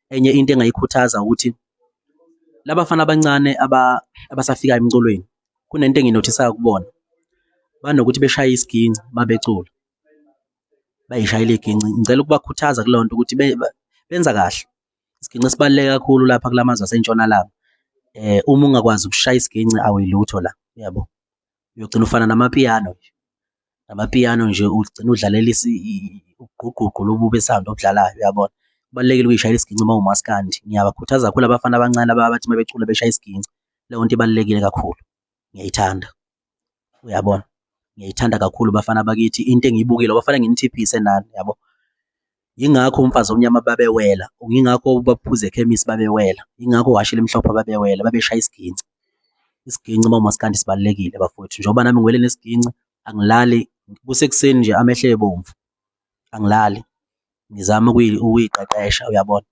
Enye into engingayikhuthaza ukuthi labafana abancane abasafikayo emculweni, kunento enginothisayo kubona, banokuthi beshaye isiginci uma becula, bay'shayele iy'ginci. Ngicela ukubakhuthaza kuleyo nto ukuthi benza kahle. Isiginci sibaluleke kakhulu lapha kula mazwe aseNtshonalanga. Uma ungakwazi ukushaya isiginci awuyilutho la, uyabo? Uyogcina ufana namapiyano nje, namapiyano nje ugcine udlalela ugqugqugqu lobu besando obudlalayo, uyabona? Kubalulekile ukuy'shayela isiginci uma uwumaskandi. Ngiyabakhuthaza kakhulu abafana abancane abathi uma becula beshaye isiginci, leyo nto ibalulekile kakhulu, ngiyayithanda, uyabona? Ngiyayithanda kakhulu bafana bakithi into engiyibukile ngoba kufanele nginithiphise nani, yabo? Yingakho uMfazi Omnyama babewela, yingakho oBaba Phuzekhemisi babewela, yingakho Hhashi Elimhlophe babewela, babeshaya isiginci. Isiginci uma uwumaskandi sibalulekile bafowethu, njengoba nami ngiwele nesiginci angilali kusekuseni nje amehlo ebomvu, angilali ngizama ukuy'qeqesha, uyabona?